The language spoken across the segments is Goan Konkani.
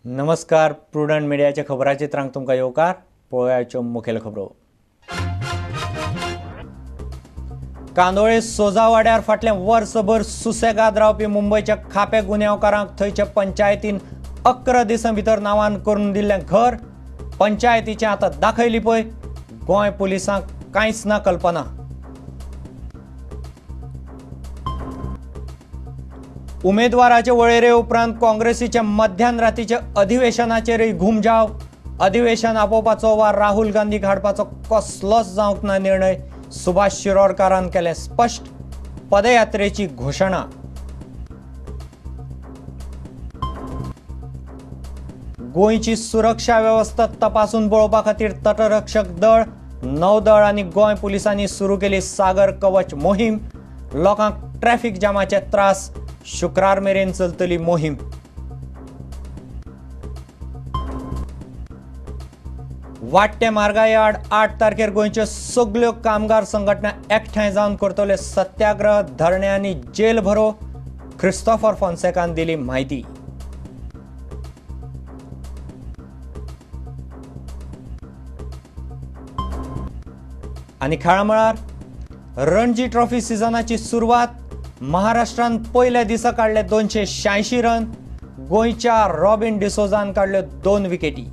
नमस्कार, प्रुडंट मिडियाच्या खबराचित्रांक तुमकां येवकार. पळोवयाच्यो मुखेल खबरो. कांदोळे सोजावाड्यार फाटलें वर्सभर सुसेगाद रावपी मुंबयच्या खापे गुन्यांवकारांक थंयच्या पंचायतीन 11 दिसां भितर नांवान करून दिल्लें घर. पंचायतीचें आतां दाखयली पळय, गोंय पुलिसांक कांयच ना कल्पना. उमेदवाराचे वळेरे उपरांत काँग्रेसीच्या मध्यान रातीच्या अधिवेशनाचेरय घुमजाव. अधिवेशन आपोवपाचो वा राहुल गांधीक हाडपाचो कसलोच जावंक ना निर्णय. सुभाष शिरोडकारान केलें स्पश्ट. पदयात्रेची घोशणा. गोंयची सुरक्षा वेवस्था तपासून पळोवपा खातीर तटरक्षक दळ, नौदळ आनी गोंय पुलिसांनी सुरू केली सागर कवच मोहीम. लोकांक ट्रॅफिक जामाचे त्रास. शुक्रार मेरेन चलतली मोहीम. वाडटे म्हारगाये आड 8 तारखेर गोंयच्यो सगल्यो कामगार संघटना एकठांय जावन करतले सत्याग्रह, धरणे आनी जेल भरो. क्रिस्तोफर फोन्सेकान दिली म्हायती. आनी खेळा मळार रणजी ट्रॉफी सिजनाची सुरवात. महाराष्ट्रान पयल्या दिसा काडले 286 रन. गोंयच्या रॉबिन डिसोजान काडल्यो 2 विकेटी.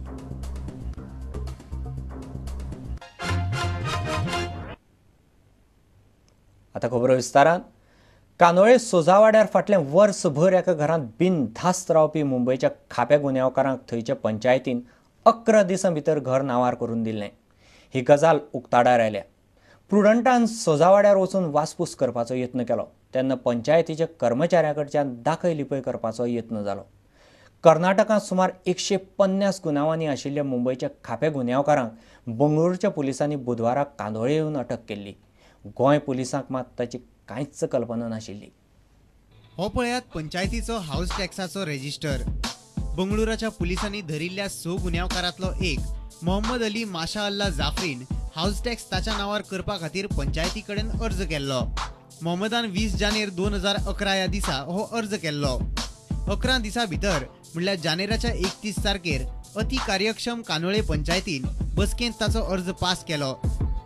आतां खबरो विस्तारान. कांदोळे सोजावाड्यार फाटलें वर्सभर एका घरांत बिनधास्त रावपी मुंबयच्या खाप्या गुन्यांवकारांक थंयच्या पंचायतीन 11 दिसां भितर घर नांवार करून दिल्लें. ही गजाल उक्ताडार आयल्या. प्रुडंटान सोजावाड्यार वचून वासपूस करपाचो यत्न केलो तेन्ना पंचायतीच्या कर्मचाऱ्यां कडच्यान दाखय लिपय करपाचो यत्न जालो. कर्नाटकांत सुमार 150 गुन्यांवांनी आशिल्ल्या मुंबयच्या खाप्या गुन्यांवकारांक बंगळुरूच्या पुलिसांनी बुधवारा कांदोळे येवन अटक केल्ली. गोंय पुलिसांक मात ताची कांयच कल्पना नाशिल्ली. हो पळयात पंचायतीचो हाऊस टॅक्साचो रेजिस्टर. बंगळुराच्या पुलिसांनी धरिल्ल्या 6 गुन्यांवकारांतलो एक मोहम्मद अली माशा अल्ला जाफरीन हाऊस टॅक्स ताच्या नांवार करपा खातीर पंचायती कडेन अर्ज केल्लो. मोहम्मदान 20 जानेर 2011 ह्या दिसा हो अर्ज केल्लो. 11 दिसां भितर म्हणल्यार जानेराच्या 31 तारखेर अति कार्यक्षम कांदोळे पंचायतीन बसकेंत ताचो अर्ज पास केलो.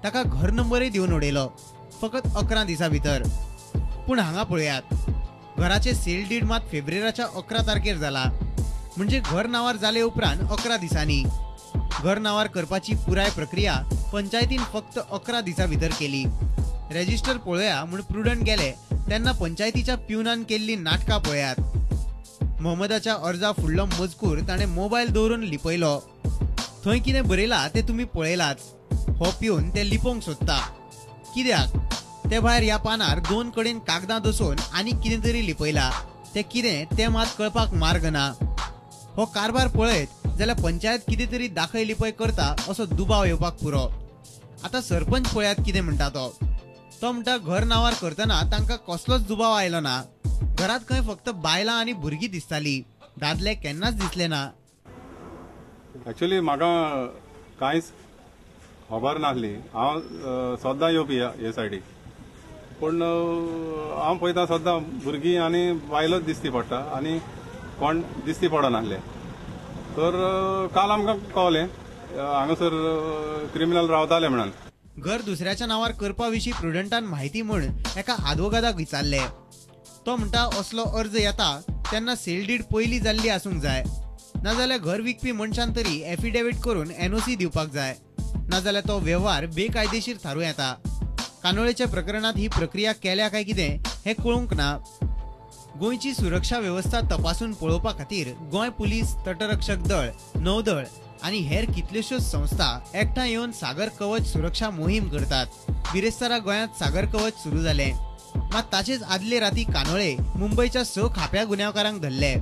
ताका घर नंबरय दिवन उडयलो फकत 11 दिसां भितर. पूण हांगा पळयात, घराचे सेल डीड मात फेब्रेराच्या 11 तारखेर जाला. म्हणजे घर नांवार जाले उपरांत 11 दिसांनी. घर नांवार करपाची पुराय प्रक्रिया पंचायतीन फक्त 11 दिसां भितर केली. रेजिस्टर पळोवया म्हूण प्रुडंट गेले तेन्ना पंचायतीच्या प्युनान केल्ली नाटकां पळयात. मोहम्मदाच्या अर्जा फुडलो मजकूर ताणें मोबायल दवरून लिपयलो. थंय कितें बरयलां तें तुमी पळयलाच. हो प्यून तें लिपोवंक सोदता कित्याक? ते भायर ह्या पानार 2 कडेन कागदां दसोवन आनीक कितें तरी लिपयलां. तें कितें तें मात कळपाक मार्ग ना. हो कारभार पळयत जाल्यार पंचायत कितें तरी दाखय लिपय करता असो दुबाव येवपाक पुरो. आतां सरपंच पळयात कितें म्हणटा तो. तो म्हणटा घर नांवार करतना तांकां कसलोच दुबाव आयलो ना. घरांत खंय फक्त बायलां आनी भुरगीं दिसताली, दादले केन्नाच दिसले ना. एक्चुअली म्हाका कांयच खबर नासली. हांव सद्दां येवपी हे सायडीक, पूण हांव पळयता सद्दां भुरगीं आनी बायलोच दिसती पडटा आनी कोण दिसती पडनासले. तर काल आमकां कळ्ळें हांगासर क्रिमिनल रावताले म्हणून. घर दुसऱ्याच्या नांवार करपा विशीं प्रुडंटान म्हायती म्हूण एका आदवोगादाक विचारलें. तो म्हणटा असलो अर्ज येता तेन्ना सेल डीड पयलीं जाल्ली आसूंक जाय, नाजाल्यार घर विकपी मनशान तरी एफिडेवीट करून एनओसी दिवपाक जाय, नाजाल्यार तो वेव्हार बेकायदेशीर थारूं येता. कांदोळेच्या प्रकरणांत ही प्रक्रिया केल्या काय कितें हें कळूंक ना. गोंयची सुरक्षा वेवस्था तपासून पळोवपा खातीर गोंय पुलीस, तटरक्षक दळ, नौदळ आनी हेर कितल्योश्योच संस्था एकठांय येवन सागर कवच सुरक्षा मोहीम करतात. बिरेस्तारा गोंयांत सागर कवच सुरू जालें, मात ताचेच आदले राती कानोळे मुंबयच्या 6 खाप्या गुन्यांवकारांक धरले.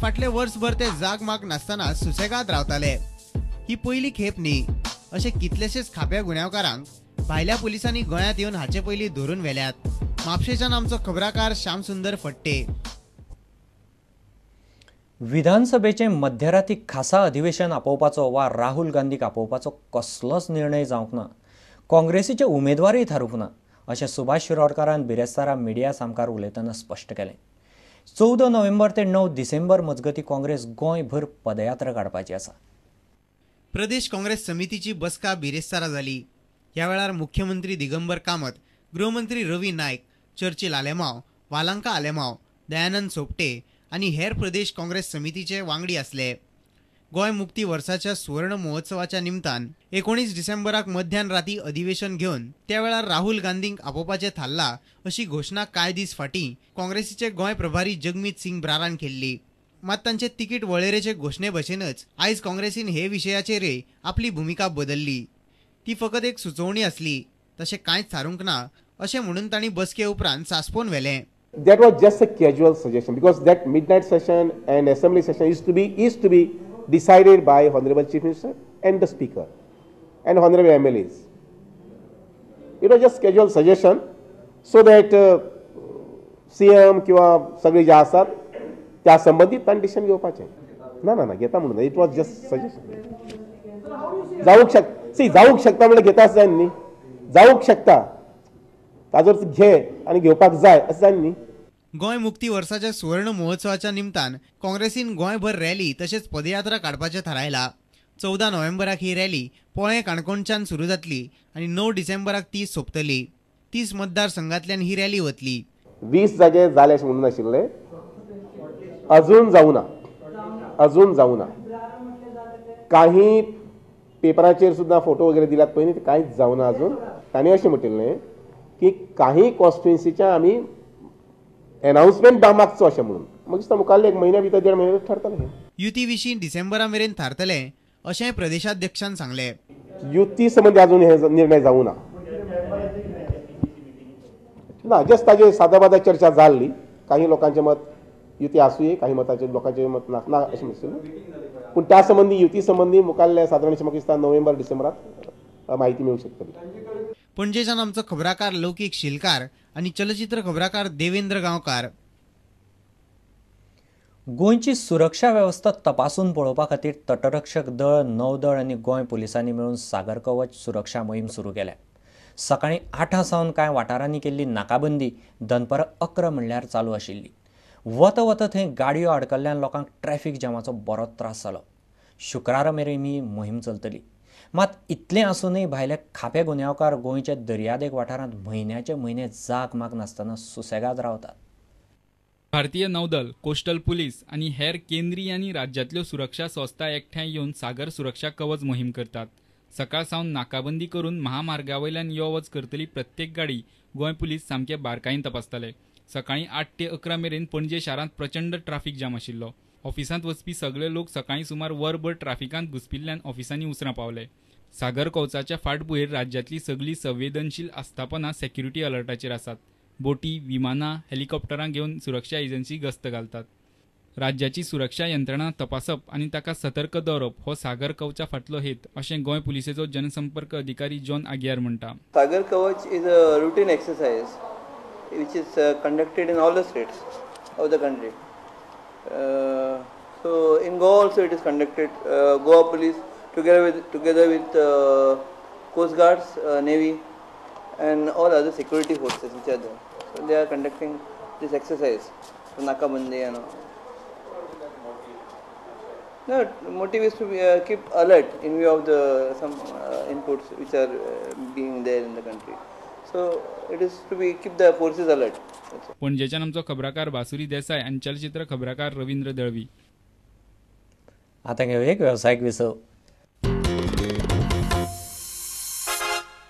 फाटले वर्सभर ते जाग माग नासतना सुसेगाद रावताले. ही पयली खेप न्ही, अशे कितलेशेच खाप्या गुन्यांवकारांक भायल्या पुलिसांनी गोंयांत येवन हाचे पयलीं धरून व्हेल्यात. म्हापशेच्यान आमचो खबराकार श्यामसुंदर फट्टे. विधानसभेचें मध्यराती खासा अधिवेशन आपोवपाचो वा राहुल गांधीक आपोवपाचो कसलोच निर्णय जावंक ना. काँग्रेसीचे उमेदवारूय थारूंक ना अशें सुभाष शिरोडकारान बिरेस्तारा मिडिया सामकार उलयतना स्पश्ट केलें. 14 नोव्हेंबर ते 9 डिसेंबर मजगती काँग्रेस गोंयभर पदयात्रा काडपाची आसा. प्रदेश काँग्रेस समितीची बसका बिरेस्तारा जाली. ह्या वेळार मुख्यमंत्री दिगंबर कामत, गृहमंत्री रवी नायक, चर्चिल आलेमाव, वालांका आलेमाव, दयानंद सोपटे आनी हेर प्रदेश काँग्रेस समितीचे वांगडी आसले. गोंय मुक्ती वर्साच्या सुवर्ण महोत्सवाच्या निमतान 19 डिसेंबराक मध्यान राती अधिवेशन घेवन त्या वेळार राहुल गांधींक आपोवपाचें थारलां अशी घोशणा कांय दीस फाटीं काँग्रेसीचे गोंय प्रभारी जगमीत सिंग ब्रारान केल्ली. मात तांचे तिकीट वळेरेचे घोशणे भशेनच आयज काँग्रेसीन हे विशयाचेरय आपली भुमिका बदलली. ती फकत एक सुचोवणी आसली, तशें कांयच थारूंक ना अशें म्हणून तांणी बसके उपरांत सांसपून व्हेलें. That was just a casual suggestion because that midnight session and assembly session is to be decided by Honorable Chief Minister and the Speaker and Honorable MLAs. It was just casual suggestion so that CM किंवा सगळे जे आसात त्या संबंधित तांणी डिसिजन घेवपाचें. ना ना ना घेता म्हणून it was just suggestion. जावंक शकता, सी जावंक शकता म्हणल्यार घेताच जाय न्ही, जावंक शकता ताजो घे आनी घेवपाक जाय अशें जाय न्ही. गोंय मुक्ती वर्साच्या सुवर्ण महोत्सवाच्या निमतान काँग्रेसीन गोंयभर रॅली तशेंच पदयात्रा काडपाचें थारायलां. 14 नोव्हेंबराक ही रॅली पोळें काणकोणच्यान सुरू जातली आनी 9 डिसेंबराक ती सोंपतली. 30 मतदारसंघांतल्यान ही रॅली वतली. 20 जागे जाले अशें म्हणून आशिल्ले, अजून जावना, अजून जावना. काही पेपराचेर सुद्दां फोटो वगैरे दिल्यात पळय न्ही, ते कांयच जावना अजून. तांणी अशें म्हटिल्लें की काही कॉन्स्टिट्युएन्सीच्या आमी एनाउन्समेंट मागचो अशें म्हणून. म्हाका दिसता मुखारले एक म्हयन्या भितर 1.5 म्हयन्या भितर थारतलें. युती विशीं डिसेंबरा मेरेन थारतलें अशें प्रदेशाध्यक्षान सांगलें. युती संबंदी अजून हे निर्णय जावना ना, जस्ट ताजे सादा बादा चर्चा जाल्ली. काही लोकांचें मत युती आसुये, काही मताचे लोकांचें मत ना ना अशें दिसलें. पूण त्या संबंदी युती संबंदी मुखारले सादारण म्हाका दिसता नोव्हेंबर डिसेंबरात म्हायती मेळूंक शकतली. पणजेच्यान आमचो खबराकार लौकीक शिलकार आनी चलचित्र खबराकार देवेंद्र गांवकार. गोंयची सुरक्षा वेवस्था तपासून पळोवपा खातीर तटरक्षक दळ, नौदळ आनी गोंय पुलिसांनी मेळून सागर कवच सुरक्षा मोहीम सुरू केल्या. सकाळीं 8 सावन कांय वाठारांनी केल्ली नाकाबंदी दनपारां 11 म्हणल्यार चालू आशिल्ली. वत वत थंय गाडयो आडकल्ल्यान लोकांक ट्रॅफिक जामाचो बरोच त्रास जालो. शुक्रारा मेरेन ही मोहीम चलतली. मात इतलें आसूनय भायले खापे गुन्यांवकार गोंयच्या दर्यादेग वाठारांत म्हयन्याचे म्हयने जाग माग नासतना सुसेगाद रावतात. भारतीय नौदल, कोस्टल पुलीस आनी हेर केंद्रीय आनी राज्यांतल्यो सुरक्षा संस्था एकठांय येवन सागर सुरक्षा कवच मोहीम करतात. सकाळ सावन नाकाबंदी करून महामार्गा वयल्यान यो वच करतली प्रत्येक गाडी गोंय पुलीस सामके बारकायेन तपासताले. सकाळीं 8 ते 11 मेरेन पणजे शारांत प्रचंड ट्राफिक जाम आशिल्लो. ऑफिसांत वचपी सगळे लोक सकाळीं सुमार वरभर ट्राफिकांत घुसपिल्ल्यान ऑफिसांनी उसरां पावले. सागर कवचाच्या फाटभुंयेर राज्यांतली सगळीं संवेदनशील आस्थापनां सेक्युरिटी अलर्टाचेर आसात. बोटी, विमानां, हेलिकॉप्टरां घेवन सुरक्षा एजन्सी गस्त घालतात. राज्याची सुरक्षा यंत्रणा तपासप आनी ताका सतर्क दवरप हो सागर कवचा फाटलो हेत अशें गोंय पुलिसेचो जनसंपर्क अधिकारी जॉन आगियार म्हणटा. Sagar Kavach is a routine exercise which is conducted in all the states of the country. So in Goa also it is conducted. Goa police together with Coast Guards, Navy and all other security forces which are there. So they are conducting this exercise, Nakabandi and all. No, motive is to be, keep alert in view of the some inputs which are being there in the country. So it is to be keep the forces alert. पणजेच्यान आमचो खबराकार बासुरी देसाय आनी चलचित्र खबराकार रवींद्र दळवी. आतां घेवया एक वेवसायीक विसव.